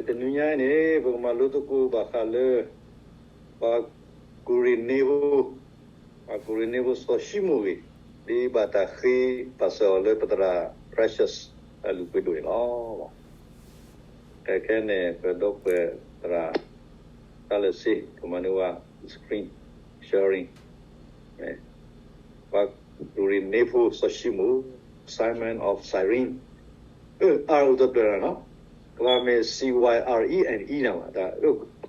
တနွံညါအံၤန့ၣ် ပကမၤလိသကိးဘၣ်ဃးလၢ ပှၤကူၤရ့ၤနံဖိ, ပှၤကူၤရ့ၤနံဖိစီၤၡံမိၣ်ဂ့ၤ, ဒ်ဘၣ်တၢ်ဃ့ဘၣ်စၢၤအီၤလၢပသရၣ် Precious အလုၢ်ပှ့ၤဒိၣ်န့ၣ်လီၤ. ခဲခဲန့ၣ် ပဒီပုၢ်ဝဲၢ်သရၣ် တၢ်လၢစ့ ကမၤန့ၢ်ဝဲ screen sharing ပှၤကူၤရ့ၤနံဖိစီၤၡံမိၣ် Simon of Cyrene, အၢ R အိၣ်တဖျၢၣ်နီၤ, ကဘၣ်မ့ၢ် C Y R E N E နီၤ,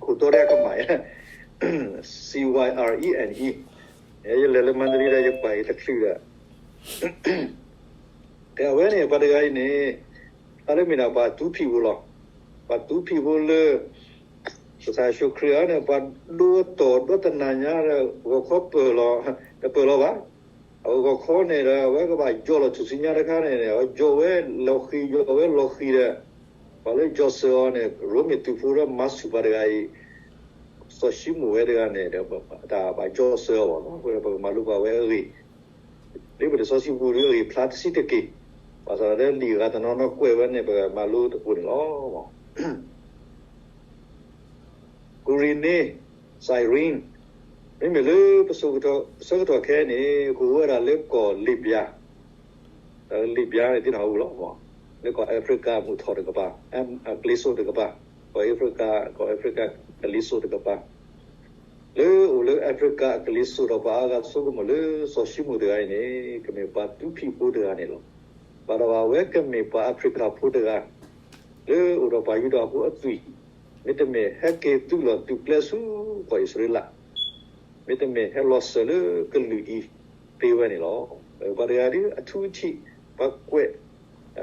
ခိၣ်တီဒၣ်ကမၣ်, C Y R E N E, ယလဲၤလၢမန္တလေးဒီး ယကွၢ်အံၤတချုးဒီး, ကဲ အဝဲန့ၣ် ပှၤတဂၤအံၤန့ၣ် တၢ်လၢမ့ၢ်ဒၣ်ပှၤတူဖံးဖိလီၤ. ပှၤတူဖံးဖိလၢ ကစၢ်ယ့ၣ်ၡူးခရံာ်အံၤန့ၣ် ပှၤဒိတတီၤဒိတနၤညါဒီး ဂီၤခီပၢၢ်လီၤ, တပၢၢ်လီၤဘၣ်. အဂီၤခီန့ၣ်ဒီး အဝဲကဘၣ်ယီၢ်လီၤထူၣ်စုညါတခါန့ၣ်, အဝဲယီၢ်ဝဲလီၤဃံၤ ယီၢ်ဝဲလီၤဃံၤဒီး ပှၤလၢယီၢ်စၢၤအီၤန့ၣ် ရိမ့ၤသုးဖိဒီးမၤဆူၣ်ပှၤတဂၤအံၤ, စီၤၡံမိၣ်ဝဲတဂၤန့ၣ်ဒီး တၢ်ဘၣ်ယီၢ်စၢၤအီၤဘၣ်နီၤ, ပကမၤလိပှၤဝဲအဂ့ၢ် လၢပတစီဆှံပူၤဒ်အဂ့ၢ်ဖျါတဆံးတက့ၢ်, ဘၣ်ဆၣ်ဒီးလံာ်ဂၤတနီၤနီၤကွဲးဝဲန့ၣ် ပကမၤလိသကိးန့ၣ်လီၤ. ကူၤရ့ၤနံ, Cyrene, မ့မ့ၢ်လၢပဆၢကတီၢ်ခဲအံၤန့ၣ် ကအိၣ်ဝဲဒၣ်လၢကီၢ်လံးဘံယါ, လံးဘံယါန့ၣ် သ့ၣ်နီၣ်ဟူလီၤ, လၢကီၢ်အၤဖရံကၤမုၢ်ထီၣ်တကပၤ, အကလံၤစိးတကပၤ, ကီၢ်အၤဖရံကၤ, ကီၢ်အၤဖရံကၤကလံၤစိးတကပၤ လၢအိၣ်လၢအၤဖရံကၤအကလံၤစိးဒီး ပှၤအါဂၤဆိကမိၣ်လၢစီၤၡံမိၣ်တဂၤအံၤန့ၣ် ကမ့ၢ်ပှၤတူဖံးဖိတဂၤန့ၣ်လီၤ. ဘၣ်ဒီးဘၣ်ဝဲကမ့ၢ်ပှၤအၤဖရံကၤဖိတဂၤ လၢအိၣ်ဒီးပှၤယူဒၤဖိအသွံၣ်, မ့တမ့ၢ်ဟဲက့ၤသုးလီၢ်သုးကျဲဆူကီၢ်အံၣ်စရ့လး, မ့တမ့ၢ်ဟဲလီၤစၢၤလၢကလုာ်အံၤသ့ဝဲန့ၣ်လီၤ. ပှၤတဂၤဒ်အထူအထံး ပှၤကွဲး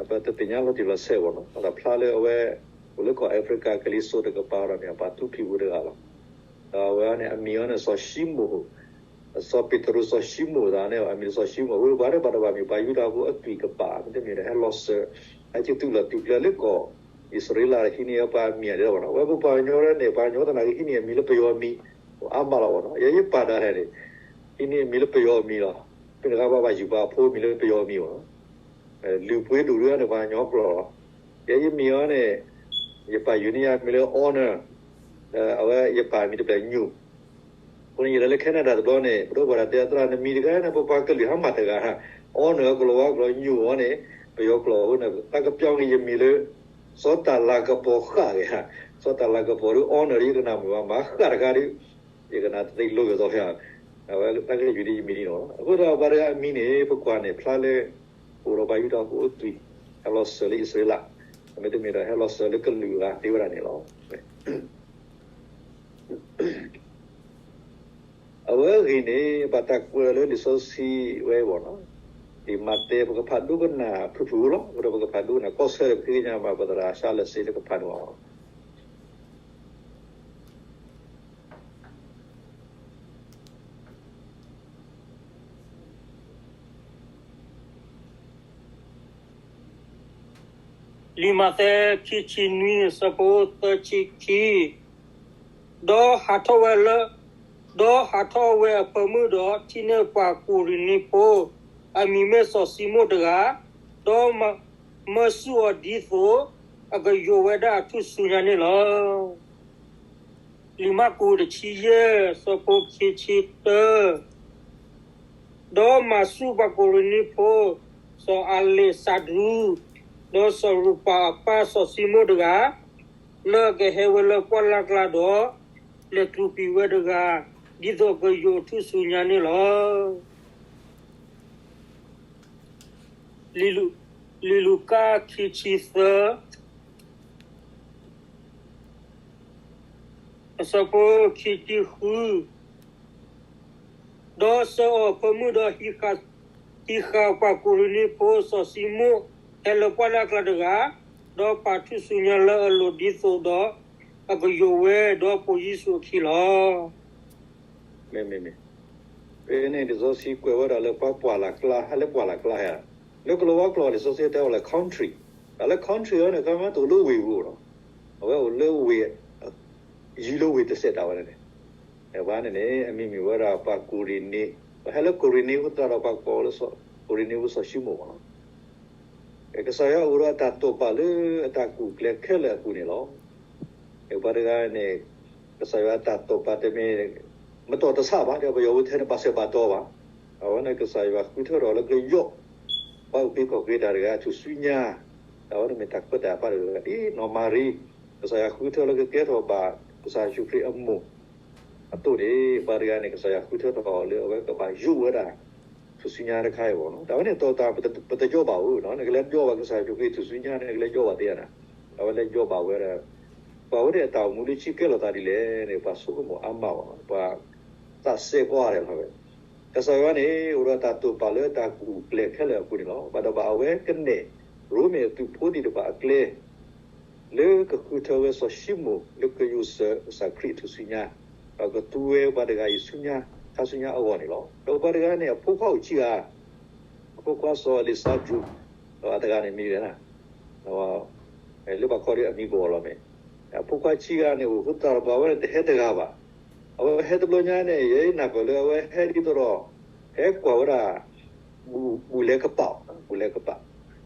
ပတသ့ၣ်ညါလီၤတံၢ်လီၤဆဲးဘၣ်နီၤ, ဘၣ်တၢ်ဖျါလၢအဝဲ အိၣ်လၢကီၢ်အၤဖရံကၤကလံၤစိးတကပၤဒီး မ့ၢ်ပှၤတူဖံးဖိတဂၤလီၤ. ဒီးအဝဲန့ၣ် အမံၤအီၤန့ၣ် စီၤၡံမိၣ်, စီၤပ့းတရူး စီၤၡံမိၣ်သးန့ၣ် အမံၤစီၤၡံမိၣ်, အဝဲပှၤဒီးဘၣ်တဘၣ်မ့ၢ် ပှၤယူဒၤဖိအသွံၣ်ကပၤ မ့တမ့ၢ်ဒီး ဟဲလီၤစၢၤ ဟဲက့ၤသုးလီၢ်သုးကျဲလၢကီၢ်အံၣ်စရ့လးဒီး ဟံးန့ၢ်အပှၤအမံၤဒဲးဘၣ်နီၤ. အဝဲပပှၤကညီဒၣ်န့ၣ် ပှၤကညီသနာ်က့ ဟံးန့ၢ်အမံၤလၢပယီၤအမံၤ အါမးလီၤဘၣ်နီၤ. ယဲယပာ်တၢ်ဟဲန့ၣ် ဟံးန့ၢ်အမံၤလၢပယီၤအမံၤလီၤ. ဖဲန့ၣ်အခါ ပှၤဘၣ်ယုၢ်ပှၤဖိအမံၤလၢပယီၤအမံၤဘၣ်နီၤ. လုၢ်ပှ့ၤဒိၣ်ဒၣ်န့ၣ် ပှၤကညီကျိာ်လီၤ. ယဲယမံၤအီၤန့ၣ် ယပာ်ယုၢ်န့ၢ်ယၤမံၤလၢ honor, အဝဲယပာ်မံၤတဖျၢၣ် ညိၣ်. အဃိန့ၣ် ယလဲၤလၢ Canada တဘျီန့ၣ် ပဒီပုၢ်ဝဲၢ်သရၣ်တဲ သရၣ်နမံၤတခါန့ၣ် ပပှၤကလုာ်ဟါမၢ်တဂၤ, honor ကလီၤဝါကျိာ် ညိၣ်အီၤန့ၣ် ပယီၤကျိာ်အဃိန့ၣ် သးကပျီက့ၤယမံၤလၢ စီၤတၢ်လၤကပီၤဃာ်ဂ့ၤ, စီၤတၢ်လၤကပီၤဒ် honor ဒ်ယကနၣ်မုာ်ဘၣ် မၤဃာ်တခါဒ် ယကနၣ်တသ့လိၤက့ၤသိးဖဲ အဝဲသးကယူၢ်ဒ်ယမံၤဒ်နီၤ. အဃိဒီးပှၤတဂၤအမံၤန့ၣ် ပကွၢ်န့ၣ်ဖျါလၢ အိၣ်ဒီးပှၤယူဒၤဖိအသွံၣ် ဟဲလီၤစၢၤလၢအံၣ်စရ့လး, မ့တမ့ၢ်ဒီးဟဲလီၤစၢၤလၢကလုာ်အဂၤသ့ဝဲဒၣ်န့ၣ်လီၤ. အဝဲအဂ့ၢ်န့ၣ် ဘၣ်တၢ်ကွဲးလၢလံာ်စီဆှံဝဲအံၤဘၣ်နီၤ. လံာ်မးသဲ ပကဖးဒိကနၣ်ဖုၣ်ဖုၣ်လီၤ. အဃိဒီးပကဖးဒိကနၣ်ကီၢ်ဆၢဒီး ပဃ့ကညးမး ပသရၣ်စၢ်လၢစ့လၢကဖးန့ၣ်လီၤ. လံာ်မးသဲ ခံဆံနွံ အဆၢဖိသၢဆံခံ, ဒီးဟးထီၣ်ဝဲလၢ, ဒီးဟးထီၣ်ဝဲအဖၢမုၢ်ဒီး ထံၣ်န့ၢ်ပှၤကူၤရ့ၤနံဖိ အမံၤမ့ၢ်စီၤၡံမိၣ်တဂၤ, ဒီးမၢဆူၣ်အီၤဒ်သိး အကယိးဝဲဒၣ်အထူၣ်ဆူညါန့ၣ်လီၤ. လံာ်မၢ်ကူး တဆံယဲၢ် အဆၢဖိခံဆံတၢ, ဒီးမၤဆူၣ်ပှၤကူၤရ့ၤနံဖိ စီၤအၤလ့းစၤဒြူး, ဒီးစီၤရူၤပၤအပၢ်စီၤၡံမိၣ်တဂၤ, လၢအကဟဲဝဲလၢပှၢ်လၢ်ကျါဒီး လဲၤတူၢ်ဖံးဝဲတဂၤ, ဒ်သိးကယိးအထူၣ်ဆူညါန့ၣ်လီၤ. လံာ်လူၤ, လံာ်လူၤကၣ် ခံဆံသၢ အဆၢဖိခံဆံဃု, ဒီးဆှၢအီၤအဖၢမုၢ်ဒီး ဟံးဃာ်ပှၤကူၤရ့ၤနံဖိ စီၤၡံမိၣ် ဟဲလၢပှၢ်လၢ်ကျါတဂၤ, ဒီးပာ်ထူၣ်ဆူညါလၢအလိၤဒ်သိးဒီး အကယိးဝဲဒီးပိာ်ယ့ၣ်ၡူးအခံလီၤ. မ့မ့ၢ်, ဖဲန့ၣ် လံာ်စီဆှံကွဲးဝဲဒၣ်လၢပှၤပှၢ်လၢ်ကျါ ဟဲလၢပှၢ်လၢ်ကျါဟဲ, လၢကလီၤဝါကျိာ် လံာ်စီဆှံတဲဝဲလၢ country, တၢ်လၢ country အံၤန့ၣ် ခီမ့ၢ်တအိၣ်လၢဝ့ၢ်ပူၤနီၤ, အဝဲအိၣ်လၢဝ့ၢ်, ယံၤလၢဝ့ၢ်တစဲးတၢ်ဝဲန့ၣ်, အဝဲန့ၣ်န့ၣ် အမံၤမ့ၢ်ဝဲဒၣ်ပှၤကူၤရ့ၤနံ, ပှၤဟဲလၢကူၤရ့ၤနံဖိသတးဒီး ပှၤကိးလၢ ကူၤရ့ၤနံဖိစီၤၡံမိၣ်ဘၣ်နီၤ. ကစၢ်ယွၤအိၣ်ဒီးအတၢ်တိာ်ပာ်လၢအတၢ်ကူၣ်ကျဲခဲလၢာ်အပူၤန့ၣ်လီၤ. ပှၤတဂၤန့ၣ် ကစၢ်ယွၤတၢ်တိာ်ပာ်တမ့ၢ် မတီၢ်တဆးဘၣ်, ဒီးပယီၤဖိထဲန့ၣ် ဘၣ်ဆၢဘၣ်တီၤဘၣ်. အဝဲန့ၣ်ကစၢ်ယွၤဃုထၢထီၣ်လၢကယီၢ် ပှၤအုၣ်က့ၤခီၣ်က့ၤတၢ်တဂၤထူၣ်စုညါ, ဒီးအဝဲန့ၣ်မ့ၢ်တၢ်ခွဲးတၢ်ယာ်တဂၤဒ်နီၢ်မၤရံ, ကစၢ်ယွၤဃုထၢလၢကကဲထီၣ်ဘၣ် ကစၢ်ယ့ၣ်ၡူးခရံာ်အမိၢ် အသိးန့ၣ် ပှၤတဂၤန့ၣ် ကစၢ်ယွၤဃုထၢထီၣ်လၢအဝဲကဘၣ်ယိးဝဲဒၣ် ထူၣ်စုညါတခါအံၤဘၣ်နီၤ. တၢ်ဝဲန့ၣ်တီၢ်တၢ် ပတယီဘၣ်ဧိၤ, နကလဲၤယီဘၣ်ကစၢ်ယ့ၣ်ၡူးခရံာ်ထူၣ်စုညါန့ၣ် နကလဲၤယီဘၣ်သ့ဧါ. အဝဲလဲၤယီဘၣ်ဝဲဒၣ် ပှၤဝဲန့ၣ်အတၢ်အိၣ်မူလၢခံကဲလိာ်သးဒ်လဲၣ်န့ၣ် ပှၤဆိကမိၣ်အါမးဘၣ်နီၤ, ပှၤသးစဲကွၢ်ဒဲးလီၤဝဲ. ကစၢ်ယွၤန့ၣ် အိၣ်ဒီးတၢ်တိာ်ပာ်လၢတၢ်ကူၣ်ကျဲခဲလၢာ်အပူၤန့ၣ်လီၤ. ဘၣ်တဘၣ်အဝဲကနဲၣ် ရိမ့ၤအသုးဖိသ့ၣ်တဖၣ်အကျဲ လၢကဃုထၢဝဲစီၤၡံမိၣ်လၢကယိးစၢၤကစၢ်ခရံာ်အထူၣ်စုညါ, ဒီးကသူဝဲပှၤတဂၤအံၤဆူညါ ခါဆူညါအဂီၢ်န့ၣ်လီၤ. ဒီးပှၤတဂၤန့ၣ် အဖိခွါအိၣ်ခံဂၤ, အဖိခွါစီၤလံာ်စါဒြူး, ဒီးအတဂၤန့ၣ်မံၤလဲၣ်, လၢပှၤခီဒ်အမံၤကဝီၤလီၤမ့ၢ်, အဖိခွါခံဂၤန့ၣ်အိၣ်ဃိသတးဒီး ပှၤဝဲန့ၣ်တဟဲတဂၤဘၣ်. အဝဲဟဲတဘျီညါန့ၣ် ယဲနၢ်ပၢၢ်လၢအဝဲဟဲဒ်သိးဒီး ဟဲကွၢ်ဝဲဒၣ် ဘူၣ်လဲၤကပာ်, ဘူၣ်လဲၤကပာ်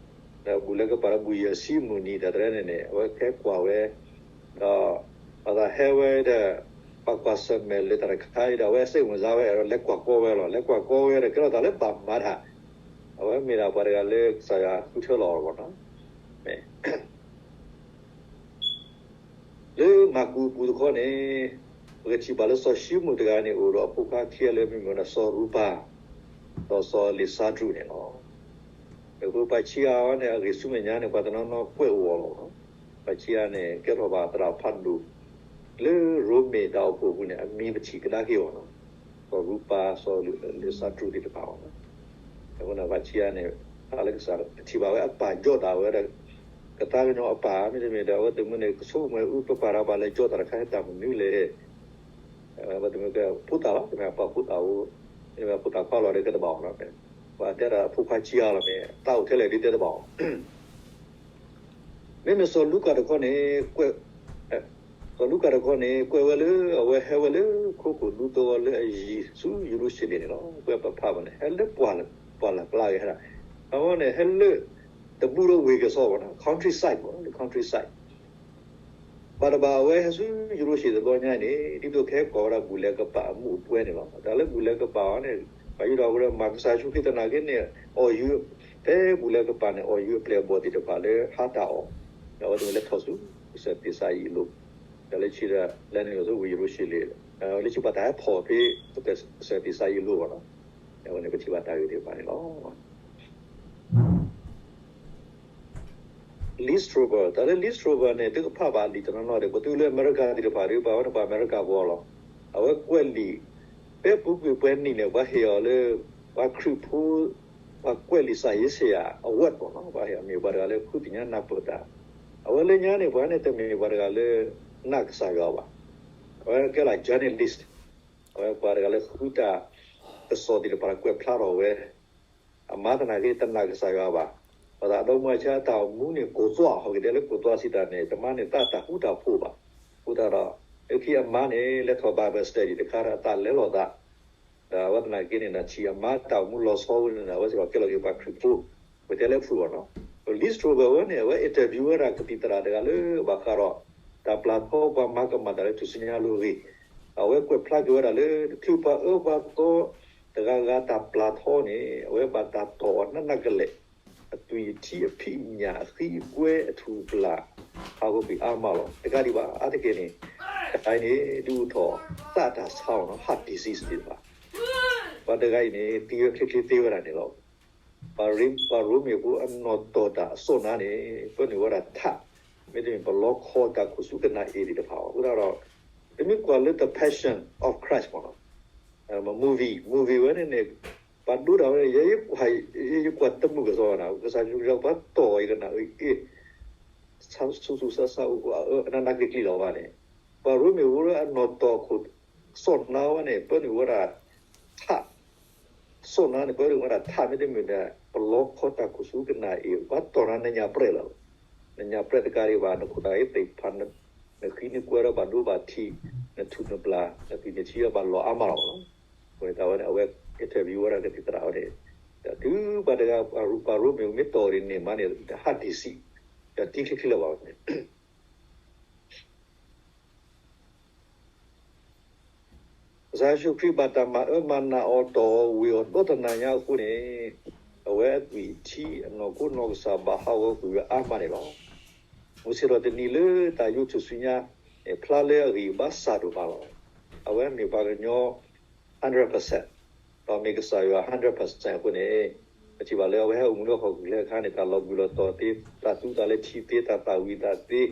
ဒီးဘူၣ်လဲၤကပာ်ဒီးဘူၣ်ယဲၢ်ဆံမုၢ်နံၤတၢ်တရဲန့ၣ်န့ၣ် အဝဲကဟဲကွၢ်ဝဲ, ဒီး ပှၤသးဟဲဝဲဒီး ပှၤကွၢ်ဆၢၣ်မဲာ်လၢတၢ်တခါအံၤဒီး အဝဲစ့ၣ်ဝင်စားဝဲ အဲၣ်ဒိးလဲၤကွၢ်ကီဝဲလီၤ. လဲၤကွၢ်ကီဝဲဒီး ကဲထီၣ်သးလၢဘၣ်မၤတၢ်, အဝဲမ့ၢ်ဒၣ်ပှၤတဂၤလၢကစၢ်ယွၤဃုထၢလီၤအီၤဘၣ်နီၤ. လၢမၢ်ကူးအပူၤတခီန့ၣ် ပကထံၣ်ဘၣ်လၢစီၤၡံမိၣ်တဂၤန့ၣ် အိၣ်ဒီးအဖိခွါခံဂၤလၢမ့ၢ်မ့ၢ်ဝဲဒၣ်စီၤရူၤပၤ ဒီးစီၤလံာ်စါဒြူးန့ၣ်လီၤ. အဃိပှၤခံဂၤအံၤန့ၣ် အဂ့ၢ်ဆူမဲာ်ညါန့ၣ် ပှၤတနီၤနီၤကွဲးအီၤလီၤ. ပှၤခံဂၤန့ၣ် ကဲထီၣ်ဘၣ်သရၣ်ဖးဒိၣ် လၢရိမ့ၤတၢ်အိၣ်ဖှိၣ်အပူၤန့ၣ် အမံၤပထံၣ်ကဒါက့ၤအီၤလီၤ. စီၤရူၤပၤ စီၤလံာ်စါဒြူးသ့ၣ်တဖၣ်အီၤလီၤ. အဃိန့ၣ် ပှၤခံဂၤန့ၣ် တၢ်လၢကစၢ်ထံၣ်ဘၣ်ဝဲအပၢ်ယီၣ်တၢ်ဝဲဒီး ကသါကညီၤအပၢ် မ့တမ့ၢ်ဒီး အဝဲသ့ၣ်မုၢ်န့ၣ် ကဆိကမိၣ်အု ပပၢ်ဒီးဘၣ်လဲၤယီၣ်တၢ်တခါ တၢ်မနုၤလဲၣ်. အဝဲသ့ၣ်မုၢ်ကဖိသၣ်လီၤ, မ့ၢ်ပှၤဖိသၣ်အိၣ်, မ့ၢ်ပှၤဖိသၣ်ခွါလီၤဒီးကဲတဘၣ်အီၤလီၤ. ပှၤတဲဒၣ်အဖိခွါခံဂၤလီၤမ့ၢ် တၢ်အိၣ်ထဲလဲၣ်ဒ်တဲတဘၣ်အီၤ မ့မ့ၢ်စီၤလူၤကၣ်တခီန့ၣ် ကွဲး, စီၤလူၤကၣ်တခီန့ၣ် ကွဲးဝဲလၢ အဝဲဟဲဝဲလၢခိခိၣ်ဒူသဝီလၢအယံၤဆူယရူၤၡလ့ၣ်န့ၣ်လီၤ. ကွဲးပဖးဘၣ်န့ၣ် ဟဲလၢပှၢ်လၢ်ကျါဂ့ၤဟဲဒၣ်, အဝဲန့ၣ် ဟဲလၢ တဘူးဒီးဝ့ၢ်ကစီၣ်ဘၣ်နီၤ, countryside ဘၣ်နီၤ, countryside ဘၣ်တဘၣ်အဝဲဟဲဆူယရူၤၡလ့ၣ်တဘျီညါန့ၣ် ဒ်သိးကဟဲကွၢ်ဝဲဒၣ်ဘူၣ်လဲၤကပာ်အမူးအပွဲန့ၣ်လီၤ. တၢ်လၢဘူၣ်လဲၤကပာ်အီၤန့ၣ် ပှၤယူဒၤဖိဒီးမၤကစၢ်ယ့ၣ်ၡူးခရံာ်သနာ်က့န့ၣ် အီၣ်ယုၢ်, ဖဲဘူၣ်လဲၤကပာ်န့ၣ် အီၣ်ယုၢ်အပျဲၢ်အဘီၣ်သ့ၣ်တဖၣ်လၢဟါတၢ်အီၣ်, ဒီးအဝဲသ့ၣ်လဲၤထီၣ်ဆူ ကစၢၢ်သ့းစၤယံးအလိၤ, ဒီးလၢခံဒီး လဲၤနုာ်လီၤဆူဝ့ၢ်ယရူၤၡလ့ၣ်, လၢခံပှၤတၢ်ဟဲဖီၣ်ဖဲ ကစၢၢ်သ့းစၤယံးအလိၤဘၣ်နီၤ, အဝဲန့ၣ်ပထံၣ်ဘၣ်တၢ်ဂ့ၢ်သ့ၣ်တဖၣ်န့ၣ်လီၤ. Lee Strobel, တၢ်လၢ Lee Strobel န့ၣ် သုကဖးဘၣ်လံာ်တနီၤနီၤဒီး ပှၤသုလၢအမဲရကၤသ့ၣ်တဖၣ်ဒီး ပှၤဝဲန့ၣ်ပှၤအမဲရကၤဖိလီၤ. အဝဲကွဲးလံာ် ဖဲပူၤကွံာ်ပှဲၤနံၣ်န့ၣ် ပှၤဟ့ၣ်အီၤလၢ ပှၤခရံာ်ဖိ ပှၤကွဲးလံာ်စၢ်ယ့ၣ်စ့ယၤ award ဘၣ်နီၤ, ပှၤဟ့ၣ်အီၤမ့ၢ်ပှၤတဂၤလၢဃုသ့ၣ်ညါနၢ်ပၢၢ်တၢ်, အဝဲလၢညါန့ၣ် ပှၤန့ၣ်တမ့ၢ်ပှၤတဂၤလၢ နာ်ကစၢ်ယွၤဘၣ်, အဝဲကဲလီၤ journalist, အဝဲပှၤတဂၤလၢဃုတၢ်ကစီၣ်သ့ၣ်တဖၣ်ကွဲးဖျါထီၣ်ဝဲ အမါသနာ်က့တနာ်ကစၢ်ယွၤဘၣ်, ပသးဒီမါဆါအတၢ်အိၣ်မူန့ၣ် ကိၢ်သွး ဟီၣ်က့ၤတဲလၢကိၢ်သွးစံးတၢ်န့ၣ် တမါန့ၣ်သးတၢ်ဃူတၢ်ဖိးဘၣ်, အဃိသတးဒီး လၢခံအမါန့ၣ် လဲၤထီၣ် Bible study တခါဒီးအသးလဲၤလိာ်သး, ဒီးအဝဲသနာ်က့န့ၣ် နထံၣ်အမါတၢ်အိၣ်မူလီၤဆီဝဲန့ၣ် အဝဲစ့ၢ်ကီးကဲလီၤက့ၤပှၤခရံာ်ဖိ, ပတဲလၢဖုၣ်အီၤနီၤ, Lee Strobel ဝဲန့ၣ် အဝဲ interview ဝဲဒၣ်ကသံၣ်သရၣ်တဂၤလၢဘၣ်ဃးဒီး တၢ်ပျၢ်ထီပှၤမၤကမၣ်တၢ်လၢထူၣ်စုညါအလိၤအဂ့ၢ်, အဝဲကွဲးဖျါက့ၤဝဲဒၣ်လၢ တချုးပှၤအၢပှၤသီ တဂၤဂၤတၢ်ပျၢ်ထီန့ၣ် အဝဲဘၣ်တၢ်တီၢ်အီၤနးနးကလဲာ်, အသွံၣ်အထံအဖံးအညၣ်အဃံအကွဲအထူၣ်အပျၢ် ဟးဂီၤကွံာ်အါမးလီၤ. တကးဒံးဘၣ် အါတက့ၢ်န့ၣ် တဂၤအံၤန့ၣ် ဒုးအိၣ်ထီၣ်သးတၢ်ဆါအီၤနီၤ heart disease ဒံးဘၣ်. ပှၤတဂၤအံၤန့ၣ် သံဝဲချ့ချ့သ့ဝဲဒၣ်န့ၣ်လီၤ. ပှၤရိ, ပှၤရိမ့ၤဖိအနီၢ်တီၢ်တၢ်အစီၣ်နါန့ၣ် ပၢနုာ်ဝဲဒၣ်ထး, မ့တမ့ၢ်ပလီခီတၢ်ခိၣ်ဆူကနၣ်အ့ၣ်သ့ၣ်တဖၣ်အီၤ. အဃိသတးဒီး ပမ့ၢ်ကွၢ်လၢ The Passion of Christ မ့ၢ်နီၤ, movie, movie ဝဲန့ၣ်န့ၣ် ပှၤဒိတၢ်ဝဲန့ၣ် ယဲယကွၢ်, ယဲယကွၢ်တမုာ်ကစီၣ်ဘၣ်နၤ, ကစၢ်ယွၤပှၤတီၢ်အံၤကနၣ်အ့ၣ်, ဆူၣ်ဆူၣ်ဆါဆါ အနးနးကျံၤကျံၤလီၤဘၣ်န့ၣ်, ပှၤရိမ့ၤဖိလၢအနီၢ်တီၢ်ခိၣ်စီၣ်နါဝဲန့ၣ် ပၢနုာ်ဝဲဒၣ်ထး, စီၣ်နါန့ၣ် ပၢနုာ်ဝဲဒၣ်ထး မ့တမ့ၢ်ဒီး ပလီခီတၢ်ခိၣ်ဆူကနၣ်အ့ၣ် ပှၤတီၢ်နၤနညၣ်ပြဲးလီၤ. နညၣ်ပြဲးတကးဒံးဘၣ် နခိၣ်သၣ်အ့ၣ်သ့ၣ်တဖၣ် နဃံနကွဲဒီးဘၣ်ဒိဘၣ်ထံး, နထူၣ်နပျၢ် နသွံၣ်နထံဒီးဘၣ်လီၤအါမးလီၤ. အဃိန့ၣ်တၢ်ဝဲန့ၣ် အဝဲ interview ဝဲဒၣ်ကသံၣ်သရၣ်ဝဲန့ၣ်, ဒီးတုၤပှၤတဂၤ ပှၤရိမ့ၤမ့ၢ်တီၢ်ဒ်န့ၣ်မးန့ၣ် တဟးတ့ၢ်စံး, ဒီးတံချ့ချ့လၢၤဘၣ်ဝဲန့ၣ် ကစၢ်ယ့ၣ်ၡူးခရံာ်ဘၣ်တၢ်မၤအၢမၤနးအီၤ တီၢ်အီၤဝံၤအီၤဒီတနၤညါအဃိန့ၣ်, အဝဲအသွံၣ်ထံအနီၢ်ခိနီၢ်ကစၢ်ဘၣ်ဟးဂီၤကွံာ်ဝဲအါမးန့ၣ်လီၤ. မုၢ်ဆ့ၣ်ထီၣ်တနံၤလၢတၢ်ယိးထူၣ်စုညါန့ၣ် ဖျါလၢအဂံၢ်ဘါစှၤဒိၣ်မးလီၤ. အဝဲမ့ၢ်ပှၤကညီ hundred percent, ဒီးမ့ၢ်ကစၢ်ယွၤ hundred percent အဃိန့ၣ်, ပထံၣ်ဘၣ်လၢအဝဲဟဲအိၣ်မူလၢဟီၣ်ခိၣ်ချၢအခါန့ၣ် တၢ်လီၤဘှံးလီၤတီၤသ့, တၢ်သူတၢ်လၢထံသ့, တၢ်သၣ်ဝံၤသးသ့,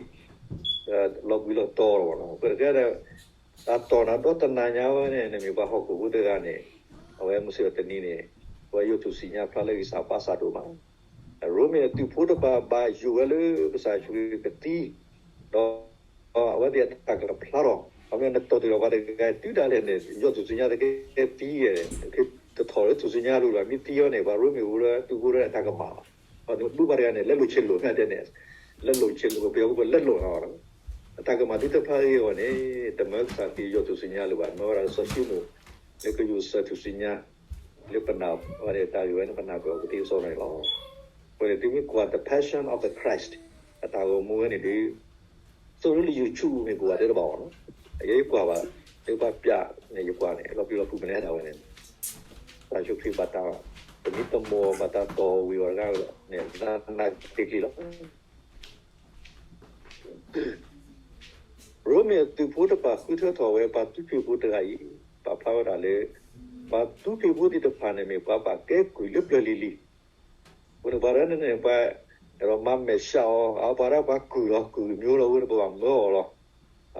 လီၤဘှံးလီၤတီၤလီၤ. အဃိတက့ၢ် တၢ်တီၢ်နၤဒီတနၤညါဝဲန့ၣ် နမ့ၢ်ပှၤဟီၣ်ခိၣ်ဖိတဂၤန့ၣ်, အဝဲမုၢ်ဆ့ၣ်ထီၣ်တနံၤန့ၣ်, အဝဲယိးထူၣ်စုညါဖျါလၢဂံၢ်စၢ်ဘါစှၤဒိၣ်မး. ရိမ့ၤအသုးဖိတဖၣ်ဘၣ်ယိၣ်ဝဲလၢကစၢ်ယ့ၣ်ၡူးခရံာ်ကသံ, ဒီးအဝဲသ့ၣ်အတၢ်ကဖျါထီၣ်, အမ့ၢ်နတီၢ်တ့ၢ်လီၤပှၤတဂၤတုၤဒၣ်လဲာ်န့ၣ် ယိးထူၣ်စုညါတကဲသံ, တထီၣ်လၢထူၣ်စုညါလိၤလီၤ. မ့ၢ်သံအီၤန့ၣ် ပှၤရိမ့ၤဖိလၢသုးဖိလၢအတၢ်ကမၣ်လီၤ. ဒီးနဘုပှၤတဂၤန့ၣ် လဲလိာ်ဆ့လိာ်မ့ၢ်တဲန့ၣ်, လဲလိာ်ဆ့လိာ် ပယီၤဖိလဲလိာ်လီၤ. အတၢ်ကမၣ်သ့ၣ်တဖၣ်အံၤအဂီၢ်န့ၣ်, တမၢကစၢ်ခရံာ်ယိးထူၣ်စုညါလၢၤဘၣ်, မၢဝဲဒၣ်လၢစီၤၡံမိၣ် လၢကယိးစၢၤထူၣ်စုညါ, လၢပနၢ်ဝဲန့ၣ် တၢ်ဂ့ၢ်ဝဲန့ၣ် ပနၢ်ပၢၢ်အီၤကသ့ကစီဒီန့ၣ်လီၤ. အဃိန့ၣ် သုမ့ၢ်ကွၢ် The Passion of the Christ အတၢ်ဂီၤမူဝဲန့ၣ်ဒီး, သိၣ်လၢ YouTube မ့ၢ်ကွၢ်တဲတဘၣ်အီၤနီၤ, အယဲယကွၢ်ဘၣ်, လၢပှၤပျးန့ၣ်ယကွၢ်န့ၣ် လီၤပျံၤလီၤဖုးမနုၤဒၣ်ဝဲန့ၣ်, ကစၢ်ယ့ၣ်ၡူးခရံာ်ဘၣ်တၢ်, သမံသမိး ဘၣ်တၢ်တီၢ်ဝံၤအီၤတဂၤန့ၣ် နးနးကျံၤကျံၤလီၤ. ရိမ့ၤအသုးဖိတဖၣ်ဃုထၢထီၣ်ဝဲပှၤသူဖံးဖိတဂၤအံၤ, ပာ်ဖျါဝဲဒၣ်လၢ ပှၤသူဖံးဖိသ့ၣ်တဖၣ်န့ၣ်မ့ၢ်ပှၤဘၣ်ကဲကုၢ်လၢပျၢၤလံၤလံၤ, အဃိန့ၣ်ပှၤတဂၤန့ၣ်န့ၣ် ပှၤ, ဒီးမၤမဲာ်ဆှးအီၤ, အပှၤဒၣ်ပှၤကုၢ်လီၤ, ကုၢ်မံၤလီၤ, အဃိန့ၣ်ပဘၣ်မၢအီၤလီၤ.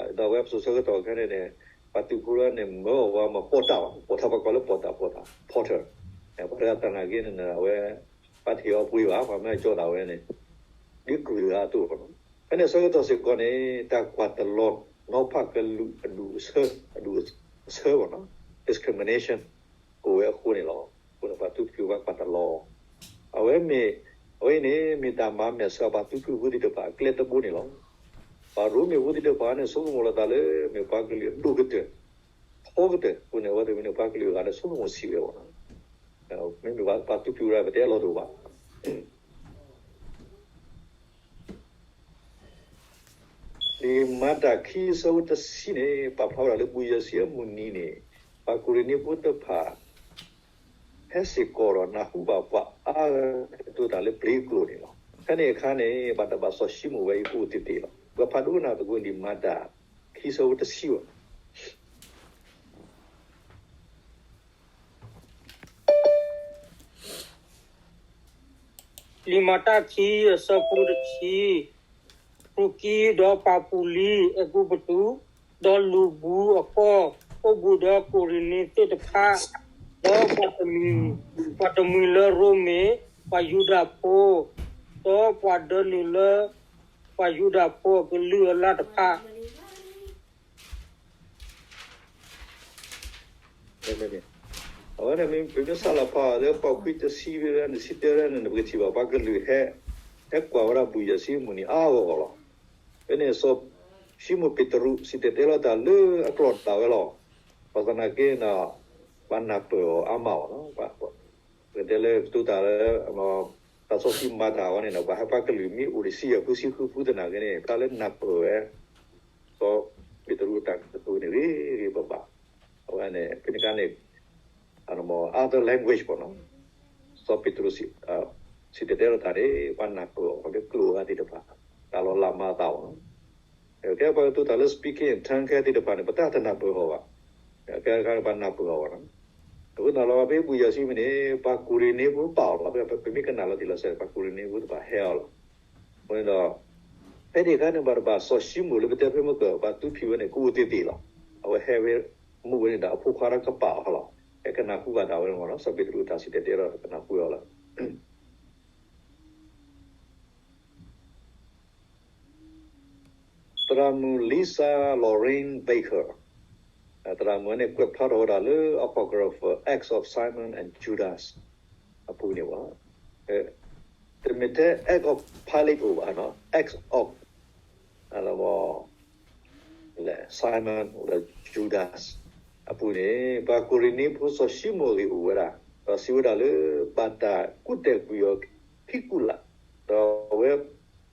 ဒီးအဝဲပစိၤဆၢကတီၢ်ခဲန့ၣ်န့ၣ်, ပှၤသုးဖိတဂၤန့ၣ် မၢအီၤဝဲမၤပိာ်တၢ်ဘၣ်, ပိာ်တၢ်ပှၤကိးလၢပိာ်တၢ်ပိာ်တၢ် porter, ပှၤတဂၤသနာ်က့န့ၣ် အဝဲ ပှၤတဟ့ၣ်အီၤပှ့ၤဘၣ်, ပှၤမ့ၢ်ကၠီသးဝဲန့ၣ်, ဒ်ကုၢ်တဂၤအသိးလီၤ. ဖဲန့ၣ်ဆၢကတီၢ်စ့ၢ်ကီးန့ၣ် တၢ်ကွၢ်တလီၤနီၤဖးကလုာ်အဒူၣ်အဆၢ, အဒူၣ်အဆၢဘၣ်နီၤ, discrimination အိၣ်ဝဲအဃိန့ၣ်လီၤ. အဃိန့ၣ်ပှၤသူဖံးဖိပှၤကွၢ်တလီၤ, အဝဲမ့ၢ်, အဝဲအံၤန့ၣ် မ့ၢ်တၢ်မၤမဲာ်ဆှးပှၤသူဖံးဖိသ့ၣ်တဖၣ်အကျဲတဘိန့ၣ်လီၤ. ပှၤရိမ့ၤဖိသ့ၣ်တဖၣ်န့ၣ် ဆိကမိၣ်လီၤသးလၢ မ့ၢ်ပှၤကလုာ်အဒိၣ်ကတၢၢ်, ထီကတၢၢ်အဃိန့ၣ် အဝဲသ့ၣ်မ့ၢ်န့ၣ် ပှၤကလုာ်အဂၤန့ၣ် ဆိကမိၣ်ဆံးဝဲဘၣ်နီၤ, မ့မ့ၢ်ပှၤသူဖံးဖိဒၣ် ပတဲအလီၢ်တအိၣ်ဘၣ်. လံာ်မၤတၢ်ခံအဆၢဖိတဆံန့ၣ် ပာ်ဖျါဝဲဒၣ်လၢဘူၣ်ယဲၢ်ဆံအမုၢ်နံၤန့ၣ် ပှၤကူၤရ့ၤနံဖိတဖၣ် ဟဲစ့ၢ်ကီးဒီးနၢ်ဟူဘၣ်ပှၤအါဂၤကတိၤတၢ်လၢပျ့ၤကျိာ်န့ၣ်လီၤ. ဖဲန့ၣ်အခါန့ၣ် ဘၣ်တၢ်ဘၣ်စီၤၡံမိၣ်ဝဲအံၤကအိၣ်သ့ၣ်သ့ၣ်လီၤ. ပကဖးဒိကနၣ်သကိးလံာ်မၤတၢ် ခံဆၢဖိတဆံဘၣ် လံာ်မၤတၢ်ခံအဆၢဖိတဆံ, ပူၤကံဒီးပၤပူၤလံ အဲၤကူပတူး, ဒီးလူၤဘူးအကီၢ်, အိၣ်ဘူးဒီးကူၤရ့ၤနံသ့ၣ်တဖၣ်, ဒီးပှၤတမှံၤ, ပှၤတမှံၤလၢရိမ့ၤ, ပှၤယူဒၤဖိ, ဒီးပှၤဒၢနုာ်လၢ ပှၤယူဒၤဖိအကလုာ်အလၢ်တဖၣ် အဝဲန့ၣ် ပမ့ၢ်စးလီၤဖးအီၤလၢ ပှၤခွံတဆံဖဲန့ၣ် တဆံတၢဖဲန့ၣ် ပကထံၣ်ဘၣ်ပှၤကလုာ်ဟဲ, ဟဲကွၢ်ဝဲဒၣ်ဘူၣ်ယဲၢ်ဆံမုၢ်နံၤအါဂီၢ်ဂီၢ်လီၤ. ဖဲန့ၣ်စီၤၡံမိၣ်ပ့းတရူး စံၣ်တဲၤတဲလီၤတၢ်လၢအကျိာ်ဒၣ်ဝဲလီၤ. ဘၣ်ဆၣ်သနာ်က့န့ၣ် ပှၤနၢ်ပၢၢ်အီၤအါမးလီၤ. ပကတဲလၢကတိၤတၢ်လၢ တၢ်စီဆှံမၤတၢ်အဂီၢ်န့ၣ်ဒီး ပှၤဟဲပှၤကလုာ်မ့ၢ်အိၣ်တဆံယဲၢ်ဃုဆံဃုဖုသနာ်က့န့ၣ် တၢ်လၢနၢ်ပၢၢ်ဝဲ စီၤပ့းတရူးအတၢ်ကတိၤန့ၣ် ဂ့ၤဂ့ၤဘၣ်ဘၣ်. အဝဲန့ၣ် ဖဲန့ၣ်အခါန့ၣ် other language ပေါ့နော်, စီၤပ့းတရူး စံၣ်တဲၤတဲလီၤတၢ်န့ၣ် ပှၤနၢ်ပၢၢ်အီၤလၢကျိာ်အဂၤသ့ၣ်တဖၣ် တၢ်လီၤလးမၤအသးပေါ့နော်. ကဲပှၤကတိၤတၢ်လၢ speaking in tongue ခဲသ့ၣ်တဖၣ်န့ၣ် ပတၢ်တနၢ်ပၢၢ်အီၤဘၣ်. ကဲခါန့ၣ်ပှၤနၢ်ပၢၢ်အီၤဘၣ်နီၤ. အဃိသတးဒီး ဖဲဘူၣ်ယဲၢ်ဆံမုၢ်နံၤန့ၣ် ပှၤကူၤရ့ၤနံဖိပာ်အီၤလီၤ. ပမ့ၢ်ကနၣ်လီၤတံၢ်လီၤဆဲး ပှၤကူၤရ့ၤနံဖိတဖၣ်ဟဲအီၤလီၤ. အဃိန့ၣ်ဒီး ဖဲန့ၣ်အခါန့ၣ် ဘၣ်တဘၣ်စီၤၡံမိၣ်လၢပတဲဖဲမုၢ်ကၢၢ် ပှၤသူဖံးဝဲန့ၣ် ကအိၣ်သ့ၣ်သ့ၣ်လီၤ. အဝဲဟဲဝဲမူဝဲန့ၣ်ဒီး အဖိခွါဒီးကပာ်အီၤလီၤ. ဟဲကနၢ်ဟူဘၣ်ဒၣ်ဝဲန့ၣ်လီၤ. စီၤပ့းတရူးတၢ်စံၣ်တဲၤတဲလီၤ ကနၢ်ဟူဝဲအီၤလီၤ. သရၣ်မုၣ် Lisa Loraine Baker သရၣ်မုၣ်န့ၣ် ကွဲးဖျါထီၣ်ဝဲဒၣ်လၢ Apocrypha Acts of Simon and Judas အပူၤန့ၣ်လီၤ. တမ့ၢ်ထဲ Act of Pilate အိၣ်ဘၣ်နီၤ, Act of Simon ဒီး Judas အပူၤန့ၣ် ပှၤကူၤရ့ၤနံဖိစီၤၡံမိၣ်အဂ့ၢ်အိၣ်ဝဲဒၣ်, ဒီးစံးဝဲဒၣ်လၢ ဘၣ်တၢ်ကူးတဲာ်ကွံာ်အီၤခံကူာ်လၢ်, ဒီးအဝဲ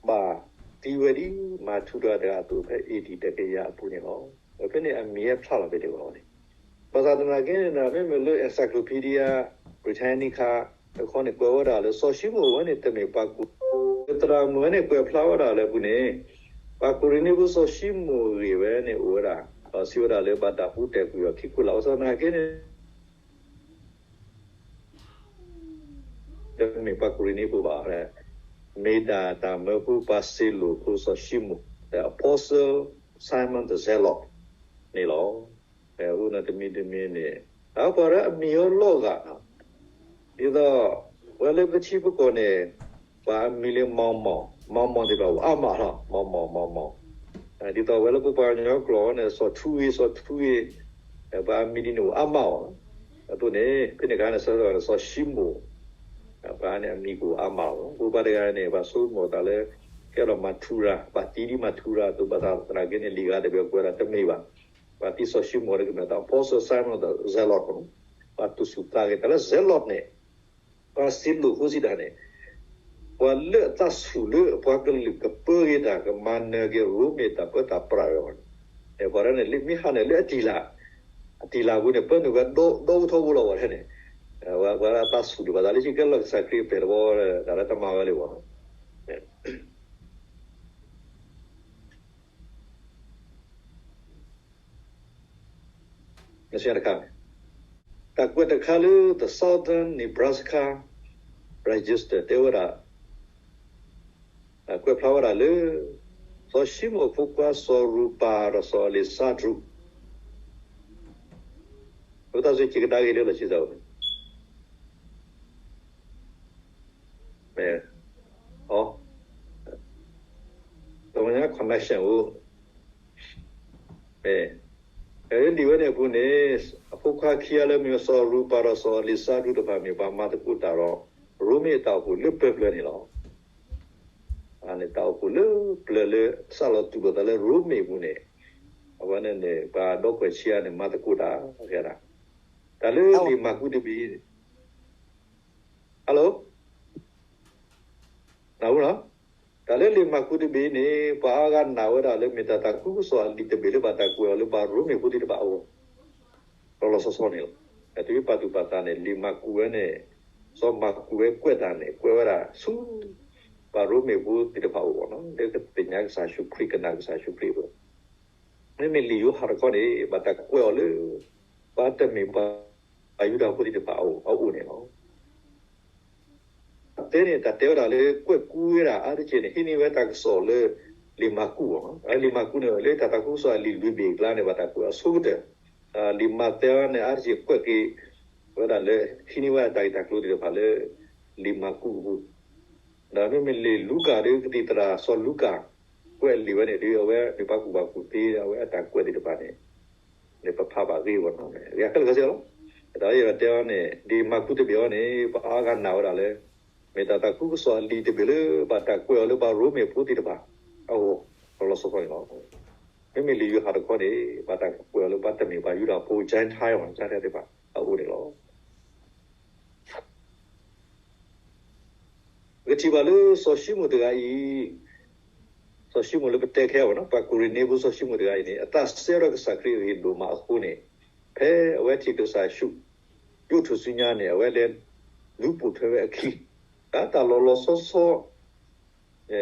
ဘၣ်သံဝဲဒ်မၤထူတဂၤအသိး ဖဲ A.D. တကယၤအပူၤန့ၣ်လီၤ. ဒီးဖဲန့ၣ်အမံၤဟဲဖျါလီၤဖဲန့ၣ်အဂီၢ်န့ၣ်, ဘၣ်ဆၣ်သနာ်က့န့ၣ်ဒီး မ့မ့ၢ်လၢ Encyclopedia Britannica တခီန့ၣ် ကွဲးဝဲဒၣ်လၢစီၤၡံမိၣ်ဝဲန့ၣ် တမ့ၢ်ပှၤကူၣ်, သရၣ်မုၣ်ဝဲန့ၣ် ကွဲးဖျါဝဲဒၣ်လၢအပူၤန့ၣ် ပှၤကူၣ်ရ့ၤနံဖိစီၤၡံမိၣ်အဂ့ၢ်ဝဲန့ၣ်အိၣ်ဝဲဒၣ်, ဒီးစံးဝဲဒၣ်လၢဘၣ်တၢ်ပူၤတဲာ်ကွံာ်အီၤခံခိၣ်လၢ ဘၣ်ဆၣ်သနာ်က့န့ၣ် တမ့ၢ်ပှၤကူၣ်ရ့ၤနံဖိဘၣ်, မ့ၢ်ဒၣ်တၢ်မၢဖိပှၤစ့လိာ်ဖိစီၤၡံမိၣ်, the Apostle Simon the Zealot န့ၣ်လီၤ. အဃိန့ၣ်တမံၤတမံၤန့ၣ် အပှၤဒၣ်အမံၤအီၤလီၤဂာ်နီၤ, ဒ်သိး ဝဲလၢပထံပကီၢ်န့ၣ် ပှၤအမံၤလၢ မီမီၢ်, မီမီၢ်သ့ၣ်တဖၣ်အိၣ်အါမးလီၤ, မီမီၢ် မီမီၢ်, ဒ်သိးဝဲလၢပပှၤကညီကျိာ်န့ၣ် စီၤထူဂ့ၤ စီၤထူဂ့ၤ, ပှၤအမံၤဒ်န့ၣ်အိၣ်အါမးအီၤ, အသိးန့ၣ် ဖဲန့ၣ်အခါန့ၣ် ဆၢကတီၢ်န့ၣ် စီၤၡံမိၣ် ပှၤန့ၣ်အမံၤကအိၣ်အါမးလီၤ. ပှၤတဂၤန့ၣ် ပှၤဆိကမိၣ်သးလၢ ကဲဒီးမၤထူရၤ, ပှၤသံဒ်မၤထူရၤအသိး, ဘၣ်ဆၣ်သနာ်က့န့ၣ် လံာ်ဂၤတဘ့ၣ်ကွဲးဒၣ်တမ့ၢ်ဘၣ်. ပှၤသံစီၤၡံမိၣ်တကမၣ် the Apostle Simon the Zealot, ပှၤသူၣ်ဆူၣ်သးဂဲၤတၢ်လၢ zealot န့ၣ် ပှၤစ့လိာ်ဖိစံးတၢ်န့ၣ် ပှၤလၢအသးဆူၣ်လၢပှၤကလုာ်ကပၢက့ၤတၢ် ကမၤနၢၤက့ၤရိမ့ၤတၢ်ပၢတၢ်ပြးဝဲန့ၣ်, ပှၤဒၣ်န့ၣ် လၢမ့ၢ်ဟးန့ၣ်လၢအတံၢ်လၤ, အတံၢ်လၤပူၤန့ၣ် ပၢနုာ်ဝဲဒီဒိၣ်ထီဘိလီၤဝဲန့ၣ်, ပှၤသးဆူၣ်ဒံးဘၣ်သးလၢ ဆံကဲလီၤကစၢ်ခရံာ်ပဲာ်တဘီ တၢ်လၢတမၤဝဲလၢၤဘၣ်. တၢ်ကွဲးတခါလၢ The Southern Nebraska Register တဲဝဲဒၣ်, ကွဲးဖျါဝဲဒၣ်လၢ စီၤၡံမိၣ်အဖိခွါစီၤရူၤပၤဒီးစီၤအလ့းစါဒြူး, အဝဲသ့ၣ်စ့ၢ်ကီးကဒါက့ၤလၢလီၢ်ခံသး မ့ၢ်, အ, တဝဲညါ connection အိၣ်, မ့ၢ်, လံာ်ဝဲန့ၣ်အပူၤန့ၣ် အဖိခွါခံဂၤလၢမ့ၢ်စီၤရူၤပၤဒီးစီၤအလ့းစါဒြူးတဖၣ်မ့ၢ်ပှၤမၤသကိးတၢ်ဒီး ရိမ့ၤအတၢ်အိၣ်ဖှိၣ်လၢပျၢၤပျၢၤန့ၣ်လီၤ. အန့ၣ်တၢ်အိၣ်ဖှိၣ်လၢပျၢၤလၢစးလီၤတူၢ်လိာ်သးလၢရိမ့ၤအပူၤန့ၣ်, အဝဲန့ၣ်န့ၣ် ပှၤဒီကွဲၢ်ဆံးအါန့ၣ် မၤသကိးတၢ်, တၢ်လၢလံာ်မၢ်ကူးတဘ့ၣ် Hello? နၢ်ဟူလီၤ. တၢ်လၢလံာ်မၢ်ကူးတဘ့ၣ်န့ၣ် ပှၤအါဂၤနာ်ဝဲဒၣ်လၢမ့ၢ်တၢ်သးခုကစီၣ်အလံာ်တဘ့ၣ်လၢဘၣ်တၢ်ကွဲးအီၤလၢပှၤရိမ့ၤဖိသ့ၣ်တဖၣ်အဂီၢ်, လီၤလီၤဆီဆီန့ၣ်လီၤ. တုၤပာ်သူၣ်ပာ်သးန့ၣ် လံာ်မၢ်ကူးဝဲန့ၣ်, စီၤမၢ်ကူးဝဲကွဲးတၢ်န့ၣ် ကွဲးဝဲဒၣ်ဆူ ပှၤရိမ့ၤဖိသ့ၣ်တဖၣ်အဂီၢ်နီၤ, လၢကသ့ၣ်ညါကစၢ်ယ့ၣ်ၡူးခရံာ် ကနာ်ကစၢ်ယ့ၣ်ၡူးခရံာ်အဂီၢ်, မ့မ့ၢ်လံာ်ယိၤဟၣ်တခီန့ၣ် ဘၣ်တၢ်ကွဲးအီၤလၢ ပှၤတမ့ၢ်ပှၤယူဒၤဖိသ့ၣ်တဖၣ်အအိၣ်န့ၣ်လီၤ. တဲန့ၣ် တၢ်တဲဝဲဒၣ်လၢကွဲးကူဝဲဒၣ်အါတက့ၢ်န့ၣ် ဟံးန့ၢ်ဝဲတၢ်ကစီၣ်လၢ လံာ်မၢ်ကူးအဂီၢ်, လံာ်မၢ်ကူးန့ၣ် လၢတၢ်သးခုကစီၣ်အလံာ်လွံၢ်ဘ့ၣ်အကျါန့ၣ် ဘၣ်တၢ်ကွဲးအီၤဆိကတၢၢ်, လံာ်မးသဲန့ၣ် အါတက့ၢ်ကွဲးက့ၤဝဲဒၣ်လၢ ဟံးန့ၢ်ဝဲဒၣ်တၢ်ဂ့ၢ်တၢ်ကျိၤသ့ၣ်တဖၣ်လၢ လံာ်မၢ်ကူးအပူၤ, ဒီးမ့မ့ၢ်လံာ်လူၤကၣ်ဒီး ကသံၣ်သရၣ်စီၤလူၤကၣ် ကွဲးလံာ်ဝဲန့ၣ်ဒီး အဝဲမ့ၢ်ပှၤကူၣ်ဘၣ်ကူၣ်သ့ အဝဲအတၢ်ကွဲးသ့ၣ်တဖၣ်န့ၣ် န့ၣ်ပဖးဘၣ်ဂ့ၤဂီၢ်နီၤ, ယၤခဲလၢာ်ခဲဆ့လီၤ. တၢ်လၢယတဲအီၤန့ၣ် လံာ်မၢ်ကူးတဘ့ၣ်အံၤန့ၣ် ပှၤအါဂၤနာ်ဝဲဒၣ်လၢ မ့ၢ်တၢ်သးခုကစီၣ်အလံာ်တဘ့ၣ်လၢ ဘၣ်တၢ်ကွဲးအီၤလၢပှၤရိမ့ၤဖိသ့ၣ်တဖၣ်အဂီၢ် လီၤလီၤဆီဆီန့ၣ်လီၤ. မ့မ့ၢ်လံာ်ယိၤဟၣ်တခီန့ၣ် ဘၣ်တၢ်ကွဲးအီၤလၢပှၤတမ့ၢ်ပှၤယူဒၤဖိ Gentile, Gentile သ့ၣ်တဖၣ်အအိၣ်န့ၣ်လီၤ. ပကထံၣ်ဘၣ်လၢစီၤၡံမိၣ်တဂၤအံၤ, စီၤၡံမိၣ်လၢပတဲခဲအံၤန့ၣ် ပှၤကူၣ်ရ့ၤနံဖိစီၤၡံမိၣ်တဂၤအံၤန့ၣ် အသးစဲဒီးကစၢ်ခရံာ်အဂ့ၢ်ဒိၣ်မးအဃိန့ၣ်, ဖဲအဝဲထံၣ်ကစၢ်ယ့ၣ်ၡူး ယိးထူၣ်စုညါန့ၣ် အဝဲလဲၤလူၤပိာ်ထွဲဝဲအခံ, တၢ်လီၤလီၤဆီဆီ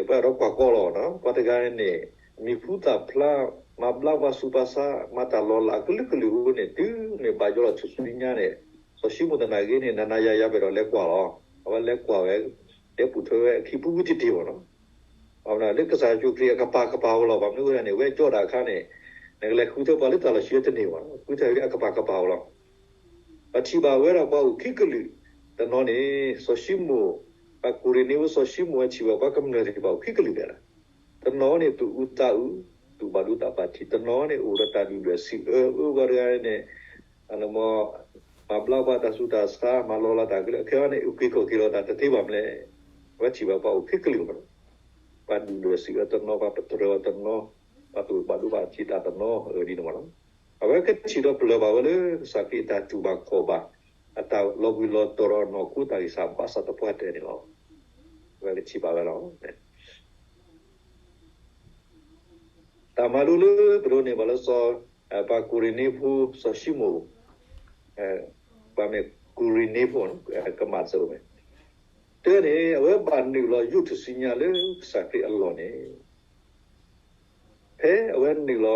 ပှၤအဲၣ်ဒိးကွၢ်ကီလီၤ. ပှၤတဂၤန့ၣ် မံၤဟူသၣ်ဖျါ, မၤဘျါပှၤဆူးပှၤဆါ, မၤတၢ်လီၤလးအကလုာ်ကလုာ်အဃိန့ၣ် တုၤမ့ၢ်ဘၣ်ယိးလီၤထူၣ်စုညါန့ၣ်, စီၤၡံမိၣ်သနာ်က့န့ၣ် နၤနၤယၤယၤ ပအဲၣ်ဒိးလဲၤကွၢ်လီၤ. အဝဲလဲၤကွၢ်ဝဲ, တဲပူၤထွဲဝဲအခံပူၤဝဲတ့ၢ်တ့ၢ်ဘၣ်နီၤ. လၢကစၢ်ယ့ၣ်ၡူးခရံာ်အကပၤကပၤဧိၤလီၤ. ဘၣ်မနုၤအဃိန့ၣ် ဝဲကၠီတၢ်အခါန့ၣ် နကလဲၤဃုထၢပှၤလၢတၢ်လီၢ်ဆံးတန့ၢ်ဘၣ်, ဃုထၢအကပၤကပၤဧိၤလီၤ. ပထံၣ်ဘၣ်ဝဲဒၣ်ပှၤအိၣ်ခံကလုာ်တနီၤန့ၣ် စီၤၡံမိၣ်, ပှၤကူၣ်ရ့ၤနံဖိစီၤၡံမိၣ်ဝဲထံၣ်ဘၣ်ပှၤကမျၢၢ်သ့ၣ်တဖၣ်အိၣ်ခံကလုာ်ဒဲးလီၤ. တနီၤန့ၣ်သူၣ်အုးသးအုး, သူၣ်ဘၣ်ဒိသးဘၣ်ထံး, တနီၤန့ၣ်အိၣ်ဒီးတၢ်ဒုၣ်ဒွဲၣ်စံးအၢ, အၢပှၤတဂၤန့ၣ် မၤဘျါပှၤတၢ်ဆူးတၢ်ဆါ, မၤလီၤလးတၢ်ကလုာ်, အခဲအံၤန့ၣ် အုၣ်က့ၤခီၣ်က့ၤလီၤတၢ်တသ့ဘၣ်မလဲၣ်. ဝဲထံၣ်ဘၣ်ပှၤအိၣ်ခံကလုာ်လီၤ. ပှၤဒုၣ်ဒွဲၣ်စံးအၢတနီၤ, ပှၤပတြၢၤအီၤတနီၤ, ပှၤသူၣ်ဘၣ်ဒိဘၣ်ထံးတၢ်တနီၤ, အၢဒ်န့ၣ်မးလီၤ. အဝဲကထံၣ်ဒီးပလၢၢ်ဘၣ်ဝဲလၢ ကစၢ်ခရံာ်အတၢ်တူၢ်ဘၣ်ခီၣ်ဘၣ်, အတၢ်လီၤဘှံးလီၤတီၤဒီးအနီၢ်ခိတၢ်ဂံၢ်စၢ်ဘၣ်ဆၣ်သပှၢ်တၢၢ်န့ၣ်လီၤ. အဝဲကထံၣ်ဘၣ်ဝဲလီၤ. တၢ်မၤလိလၢပဒိးန့ၢ်ဘၣ်လၢစီၤ, ပှၤကူၣ်ရ့ၤနံဖိစီၤၡံမိၣ် ဘၣ်မ့ၢ်ကူၣ်ရ့ၣ်နံဖိ ကမၣ်တစဲးဖိမ့ၢ် တဲန့ၣ် အဝဲဘၣ်နုာ်လီၤယိးထူၣ်စုညါလၢကစၢ်ခရံာ်အလီၢ်န့ၣ် ဖဲအဝဲနုာ်လီၤ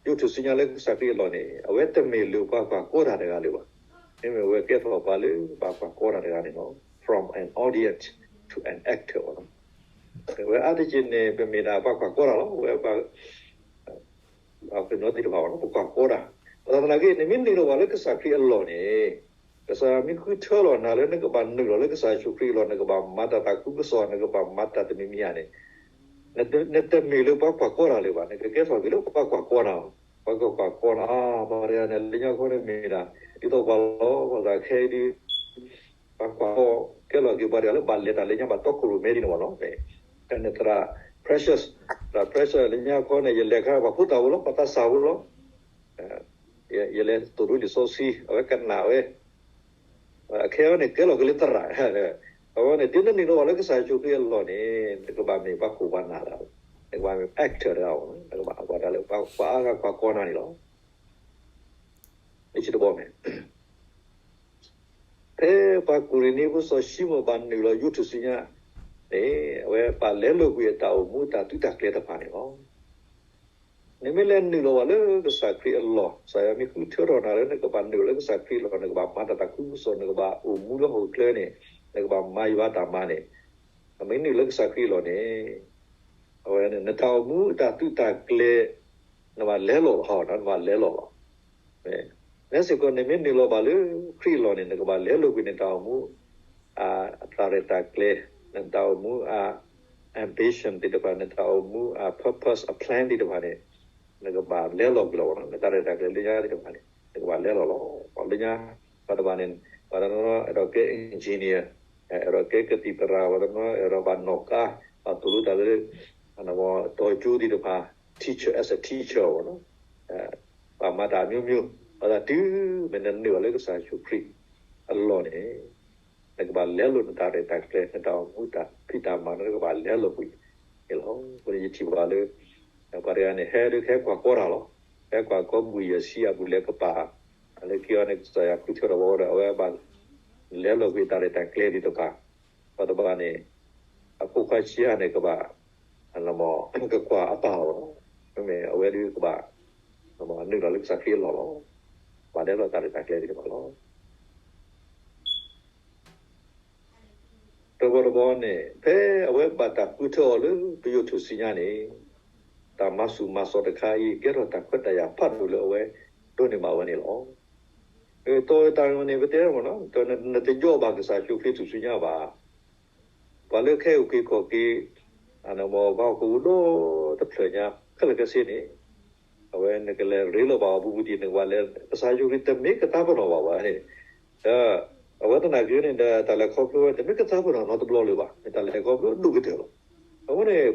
ယိးထူၣ်စုညါလၢကစၢ်ခရံာ်အလီၢ်န့ၣ် အဝဲတမ့ၢ်လၢပှၤကွၢ်ကီတၢ်တဂၤလၢၤဘၣ်. မ့မ့ၢ်အဝဲကဲထီၣ်ပှၤလၢဘၣ်ကွၢ်ကီတၢ်တဂၤန့ၣ်လီၤ. From an audience to an actor အဝဲအါတက့ၢ်န့ၣ် ပမ့ၢ်ဒၣ်ပှၤကွၢ်ကီတၢ်လီၤ. အဝဲ ပှၤကညီသ့ၣ်တဖၣ် ပကွၢ်ကီတၢ်, ဘၣ်ဆၣ်သနာ်က့ နမ့ၢ်နုာ်လီၤဘၣ်လၢကစၢ်ခရံာ်အလီၢ်န့ၣ်, ကစၢ်ယွၤမ့ၢ်ဃုထၢလီၤနၤလၢနကဘၣ်နုာ်လီၤလၢကစၢ်ယ့ၣ်ၡူးခရံာ်အလီၢ်, နကဘၣ်မၤတၢ်သးခုကစီၣ်, နကဘၣ်မၤတၢ်တမံၤမံၤဧါန့ၣ်, နတမ့ၢ်လၢပှၤကွၢ်ကီတၢ်လၢၤဘၣ်, နကကဲထီၣ်က့ၤလၢပှၤကွၢ်ကီတၢ်, ပှၤကကွၢ်ကီနၤ, ပှၤတဂၤန့ၣ် လၢညါခီန့ၣ်မ့ၢ်ဒၣ် ဒ်သိးပှၤလီၤပှၤသးခဲအံၤဒုး ပှၤကွၢ်ကီ ကဲလီၤက့ၤပှၤတဂၤလၢဘၣ်လဲၤတၢ်လၢညါဘၣ်တီခိၣ်ရိၣ်မဲဒ်န့ၣ်မ့ၢ်နီၤ, နသရၣ် precious, သရၣ် precious လၢညါခီန့ၣ် ယလဲၤခါပှၤဖိသၣ်ဖိလီၤ, ပှၤသးစၢ်ဖိလီၤ, ယလဲၤသိၣ်လိလံာ်စီဆှံ အဝဲကနၣ်ဝဲ, အခဲအံၤန့ၣ် ကဲလီၤက့ၤလၢသရၣ်, အဝဲန့ၣ် တုၤနနုာ်လီၤဘၣ်လၢကစၢ်ယ့ၣ်ၡူးခရံာ်အလီၢ်န့ၣ် နကဘၣ်မ့ၢ်ပှၤခိၣ်ပှၤနၢ်တဂၤ, နကဘၣ်မ့ၢ် actor တဂၤ, နကဘၣ်ပှၤတၢ်လၢ ပှၤအါဂၤကွၢ်ကီနၤန့ၣ်လီၤ. လၢခံတဘီမ့ၢ် ဖဲပှၤကူၣ်ရ့ၣ်နံဖိစီၤၡံမိၣ်ဘၣ်နုာ်လီၤယိးထူၣ်စုညါန့ၣ် အဝဲဘၣ်လဲလိာ်ကွံာ်အတၢ်အိၣ်မူအတၢ်သုးတၢ်ကျဲၤတဖၣ်န့ၣ်လီၤ. နမ့ၢ်လဲၤနုာ်လီၤဘၣ်လၢကစၢ်ခရံာ်အလီၢ်, ကစၢ်ယွၤမ့ၢ်ဃုထၢထီၣ်နၤလၢနကဘၣ်နုာ်လီၤလၢကစၢ်ခရံာ်အလီၢ်, နကဘၣ်မၤတၢ်သးခုကစီၣ်, နကဘၣ်အိၣ်မူလၢဟီၣ်ခိၣ်ချၢန့ၣ်, နကဘၣ်မၤယွၤတၢ်မၤန့ၣ်, နမ့ၢ်နုာ်လၢကစၢ်ခရံာ်အလီၢ်န့ၣ် အဝဲန့ၣ် နတၢ်အိၣ်မူအတၢ်သုးတၢ်ကျဲၤ နဘၣ်လဲလိာ်လီၤ, နဘၣ်လဲလိာ်လီၤ. နစ့ၢ်ကီး နမ့ၢ်နုာ်လီၤဘၣ်လၢခရံာ်အလီၢ်န့ၣ် နကဘၣ်လဲလိာ်ကွံာ်နတၢ်အိၣ်မူ အတၢ်ရဲၣ်တၢ်ကျဲၤ, နတၢ်အိၣ်မူအ ambition သ့ၣ်တဖၣ်, နတၢ်အိၣ်မူအ purpose, အ plan သ့ၣ်တဖၣ်န့ၣ် နကဘၣ်လဲလိာ်ကွံာ်လီၤ. နတၢ်ရဲၣ်တၢ်ကျဲၤလၢညါသ့ၣ်တဖၣ်န့ၣ် နကဘၣ်လဲလိာ်လီၤ. လၢညါ ပှၤတဖၣ်န့ၣ် ပှၤတနီၤနီၤအဲၣ်ဒိးကဲ engineer, အဲၣ်ဒိးကဲကသံၣ်သရၣ်, ပှၤတနီၤနီၤအဲၣ်ဒိးဘၣ်နီၣ်ကါ, ဘၣ်သိၣ်လိတၢ်လၢ တီၤကၠိသ့ၣ်တဖၣ်, teacher, as a teacher ဘၣ်မၤတၢ်အမျိုးမျိုး, ဘၣ်ဆၣ်တုၤမ့ၢ်နနုာ်လီၤလၢကစၢ်ယ့ၣ်ၡူးခရံာ်အလီၢ်န့ၣ် နကဘၣ်လဲလိာ်နတၢ်ရဲၣ်တၢ်ကျဲၤ, နတၢ်အိၣ်မူတၢ်ဖံးတၢ်မၤ နကဘၣ်လဲလိာ်ကွံာ်န့ၣ်လီၤ. အဃိန့ၣ် ယထံၣ်ဘၣ်လၢ ပှၤတဂၤန့ၣ် ဟဲဒုးဟဲကွၢ်ကီတၢ်လီၤ. ဟဲကွၢ်ကီဘှံးယဲၢ်ဆံအပူၤလဲၤကပၤ, လၢခံအံၤန့ၣ် ကစၢ်ယွၤဃုထၢထီၣ်ဝဲဒီး အဝဲဘၣ်လဲလိာ်ကွံာ်တၢ်ရဲၣ်တၢ်ကျဲၤသ့ၣ်တဖၣ်, ပှၤတဖၣ်န့ၣ် အဖိခွါဆံးအါန့ၣ် ကဘၣ် ကကွၢ်အပၢ်လီၤ. မ့မ့ၢ်အဝဲဒုးကဘၣ် နုာ်လီၤလၢကစၢ်ခရံာ်အလီၢ်လီၤ. ဘၣ်လဲလိာ်တၢ်ရဲၣ်တၢ်ကျဲၤသ့ၣ်တဖၣ်လီၤ. တဘီတဘီန့ၣ် ဖဲအဝဲဘၣ်တၢ်ဃုထၢအီၤလၢပယိၣ်ထူၣ်စုညါန့ၣ်, တၢ်မၤဆူၣ်မၤစိးတခါအံၤ ကဲထီၣ်တၢ်ခွဲးတၢ်ယာ်ဖးဒိၣ်လၢအဝဲဒိးန့ၢ်ဘၣ်ဝဲန့ၣ်လီၤ. တီၢ်တၢ်န့ၣ် ပတဲမ့ၢ်နီၤ နတယီၣ်ဘၣ်ကစၢ်ယ့ၣ်ၡူးခရံာ်ထူၣ်စုညါဘၣ်. ပှၤလၢခဲအံၤအုၣ်က့ၤခီၣ်က့ၤ ပှၤလၢဟီၣ်ခိၣ်ကအိၣ်ဒီတဖျၢၣ်ညါခဲလၢာ်ခဲဆ့န့ၣ်, အဝဲနကလဲၤရ့လိာ်ဘၣ်အီၤဘူးဘူးတံၢ် နကဘၣ်လဲၤ, ကစၢ်ယ့ၣ်ၡူးခရံာ်တမ့ၢ်ကသးပ့ၤနီၣ်ဘၣ်ဘၣ်န့ၣ်, ဒီး အဝဲသနာ်က့န့ၣ်ဒီး တၢ်လဲၤခီဖျိဝဲ တမ့ၢ်ကသးပ့ၤနီၣ်နီတဘျီလၢၤဘၣ်, နတၢ်လဲၤခီဖျိအဒိၣ်ကတၢၢ်လီၤ. အဃိန့ၣ်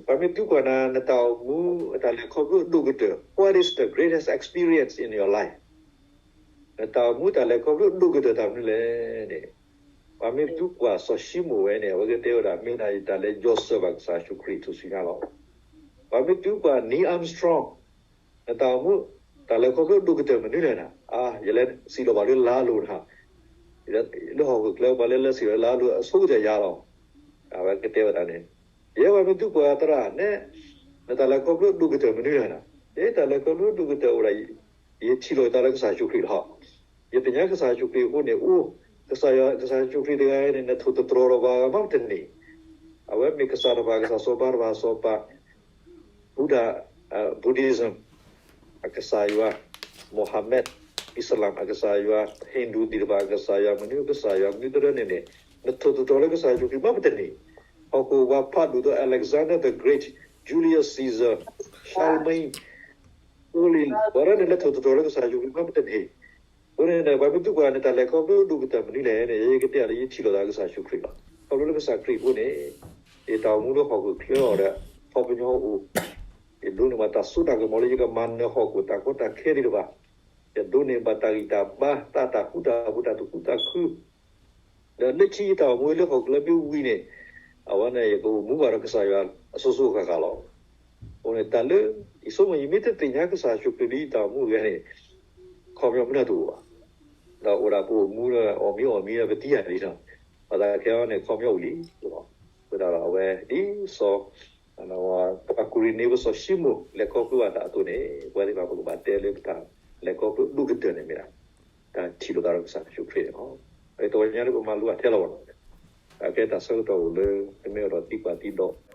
ပှၤမ့ၢ်သံကွၢ်နၤ နတၢ်အိၣ်မူ နတၢ်လဲၤခီဖျိအဒိၣ်ကတၢၢ်, what is the greatest experience in your life? နတၢ်အိၣ်မူတၢ်လဲၤခီဖျိအဒိၣ်ကတၢၢ်တၢ်မနုၤလဲၣ်န့ၣ်, ပှၤမ့ၢ်သံကွၢ်စီၤၡံမိၣ်ဝဲန့ၣ် အဝဲကတဲဝဲဒၣ် မ့ၢ်ဒၣ်ယတၢ်လဲၤယီၤစၢၤဘၣ်ကစၢ်ယ့ၣ်ၡူးခရံာ်ထူၣ်စုညါလီၤ. ပှၤမ့ၢ်သံကွၢ် Neil Armstrong နတၢ်အိၣ်မူ တၢ်လဲၤခီဖျိအဒိၣ်ကတၢၢ်မနုၤလဲၣ်နၤ, အါ ယလဲၤစံၣ်လီၤဘၣ်လၢလါလိၤနၤ, လၢဟီၣ်ခိၣ်ချၢ ပှၤလၢလဲၤစံၣ်လီၤလၢလါလိၤ အဆိကတၢၢ်ယၤလီၤ. အဝဲကတဲဝဲဒၣ်န့ၣ်, ယဲပှၤမ့ၢ်သံကွၢ်သရၣ်နဲ, နတၢ်လဲၤခီဖျိအဒိၣ်ကတၢၢ်မနုၤလဲၣ်နၤ, ယတၢ်လဲၤခီဖျိအဒိၣ်ကတၢၢ်အိၣ်ဒၣ် ယထံၣ်လိာ်သးလၢကစၢ်ယ့ၣ်ၡူးခရံာ်လီၤ. ယသ့ၣ်ညါကစၢ်ယ့ၣ်ၡူးခရံာ်အဃိန့ၣ် အိၣ် ကစၢ်ယွၤ ကစၢ်ယ့ၣ်ၡူးခရံာ်တဂၤအံၤန့ၣ် နထိၣ်သတြီၤဒီးပှၤဂၤမးပတန့ၢ်, အဝဲမ့ၢ်ကစၢ်တဖၣ် ကစၢ်စီၤပၤတဖၣ်စီၤပၤ, Buddha, Buddhism အကစၢ်ယွၤ, Mohammed, Islam အကစၢ်ယွၤ, Hindu သ့ၣ်တဖၣ်အကစၢ်ယွၤ, မနုၤကစၢ်ယွၤ မနုၤတရၢန့ၣ်န့ၣ်, နထိၣ်သတြီၤလၢကစၢ်ယ့ၣ်ၡူးခရံာ်မးပတန့ၢ်, ဟီၣ်ခိၣ်ပှၤဖးဒိၣ်သိး Alexander the Great, Julius Caesar, Charlemagne, ပှၤတဂၤန့ၣ် လဲၤထိၣ်သတြီၤလၢကစၢ်ယ့ၣ်ၡူးခရံာ်မးပတန့ၢ်, အဃိန့ၣ် ပှၤမ့ၢ်သံကွၢ် နတၢ်လဲၤခီဖျိအဒိၣ်ကတၢၢ်မနုၤလဲၣ်န့ၣ် ယကတဲအီၤလၢယထံၣ်လိာ်သးလၢကစၢ်ယ့ၣ်ၡူးခရံာ်လီၤ. ခီဖျိလၢကစၢ်ခရံာ်အဃိန့ၣ်, ယတၢ်အိၣ်မူလၢဟီၣ်ခိၣ်ချၢအီၤဒီး ခီပညီအိၣ်, ယဒိးန့ၢ်ဘၣ်တၢ်စိတၢ်ကမီၤလၢယကမၤနၢၤဟီၣ်ခိၣ်တၢ်ကီတၢ်ခဲသ့ၣ်တဖၣ်, ယဒိးန့ၢ်ဘၣ်တၢ်ဂံၢ်တၢ်ဘါ တၢ်သးခုတၢ်ပူၤ တၢ်သူၣ်ခုသးခု ဒီးလၢခံယတၢ်အိၣ်မူလၢဟီၣ်ခိၣ်ချၢမ့ၢ်ဝံၤန့ၣ်, အဝဲန့ၣ် ယကအိၣ်မူဘၣ်ဒီးကစၢ်ယွၤအစိၤစိၤအဃၣ်ဃၣ်လီၤ. အဃိန့ၣ် တၢ်လၢ ယဆိကမိၣ် ယမ့ၢ်တသ့ၣ်ညါကစၢ်ယ့ၣ်ၡူးခရံာ်လၢယတၢ်အိၣ်မူအဂ့ၢ်န့ၣ်, ခီပညီမနုၤတအိၣ်ဘၣ်. ဒီးအိၣ်ဒၣ်ပအိၣ်မူဒီး အီၣ်မံအီၣ်မံဒီး ပသံယၤလံလီၤ. ပှၤသးခဲအံၤန့ၣ် ခီပညီအိၣ်လံလီၤ. အဃိသတးဒီး အဝဲဒ်စီၤ ပှၤကူၤရ့ၤနံဖိစီၤၡံမိၣ် လဲၤခီဖျိဘၣ်တၢ်အသိးန့ၣ် ပဝဲသ့ၣ်တဖၣ် ပကဘၣ်တဲလၢ ပတၢ်လဲၤခီဖျိဒိၣ်ကတၢၢ်န့ၣ်မ့ၢ်ဒၣ် တၢ်ထံၣ်လိာ်သးဒီးကစၢ်ယ့ၣ်ၡူးခရံာ်န့ၣ်လီၤ. တဝီညါန့ၣ် ပမၤလိအထဲလီၤဘၣ်နီၤ. အကဲတၢ်ဆၢကတီၢ်အိၣ်လၢ ပမ့ၢ်အဲၣ်ဒိးသံကွၢ်သံဒိး